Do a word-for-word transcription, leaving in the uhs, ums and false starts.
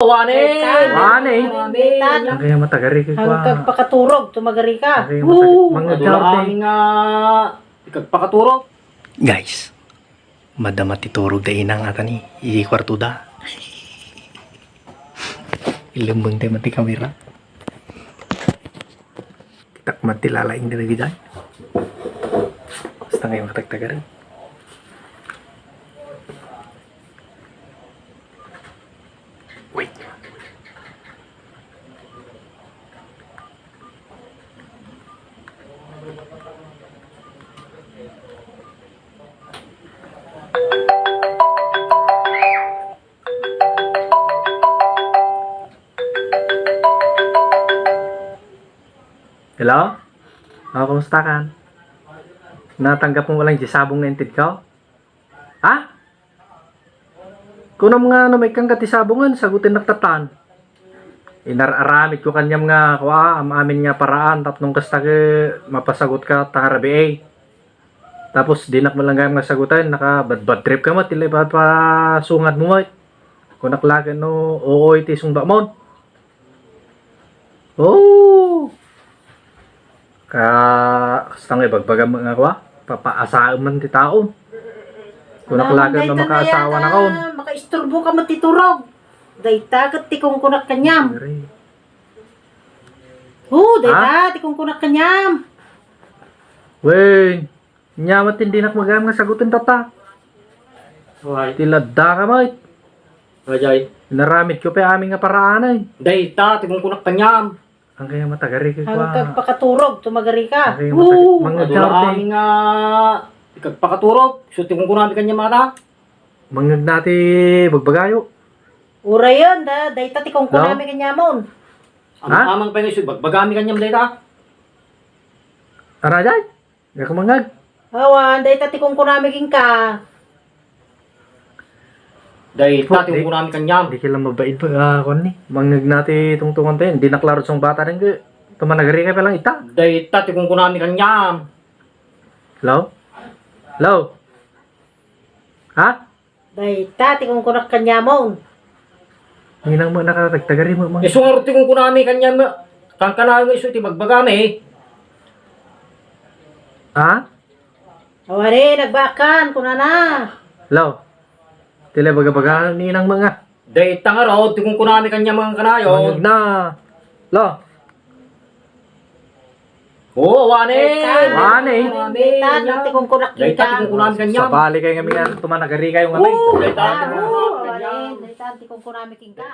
Wane. Wane. Ang kaya matagari kay Hanggang kwa. Pakaturog, tumagari ka. Ang kaya matagari. Woo! Mangudarte. Adula kami nga ikagpakaturog. Guys, madama ti turog da inang ata ni, idi kwarto da. Ilembeng tayo mati kamera. Kitak man ti lalaing dagiti daan. Basta ngayon katagtagaran. Wait. Hello? O, kumusta kan? Natanggap mo lang di sabong nga intedko? Ha? Kunam nga no maikkan ka ti sabongen, sagutennak ta tan. Inar-aramidko kaniam nga, kua, am-amin nga paraan, tapno kasta ket mapasagutka ta nga rabii. Tapos dinak met lang gayam nga sagutan, naka-bad, bad trip ka met, ti la ipapasungad mo met. Kunak la ket no, oo iti sungbatmon. Oh! Ka, kasta nga ibagbagam nga kua, papaasaem man ti tao. Kunak la ket no makaasawa na kon. Makaisturbo ka met ti turog. Dayta ket ti kunkunak kaniam. Diri. Oh, dayta ti kunkunak kaniam. Wen, nia met ti dinak met gayam nga sagutan ta ta. Ti ladda ka met. Ajay. Inaramidko pay amin nga paraan ay. Dayta ti kunkunak kaniam. Ang kaya matagari kay kwa. Hanggang pakaturog, tumagari ka. Ang kaya matagari. Woo! Mangudarte. Adula kami nga ikagpakaturog. So, ti kunkunami kaniam ata. Mangngegna ti bagbagayo. Urayen, da, dayta ti kunkunami kaniamon. Ha? Amang pay nga isu, bagbagami kaniam dayta. Arajay? Nga kumangag. Awan, dayta ti kunkunami kenka. Dayta ti kunkunami kaniam. Di kila mabaid pa, ah, kuan ni. Mangngegna ti tungtungan tayo. Di naklaro sa bata rin ko. Tumanagari ka pa lang ita. Dayta ti kunkunami kaniam. Hello? Hello? Ha? Dayta ti kunkunak kaniamon. Ninang mo, nakatagtagari mo, mga. Isu ngarud ti kunkunami kaniam, kankana nga isu ti bagbagami. Ha? Awari, nagbakan, kunana. Lo, ti la ibagbagayo ninang mo nga. Dayta ngarud ti kunkunami kaniam nga kanayon. Mangngegna. Lo. Oo, awanen. Awanen. Dayta, dayta ti kunkunak kenka. Dayta ti kunkunami kaniam. Sabali kayo nga, tumanagari kayo nga. Oo, dayta. Awanen, dayta ti kunkunami kenka.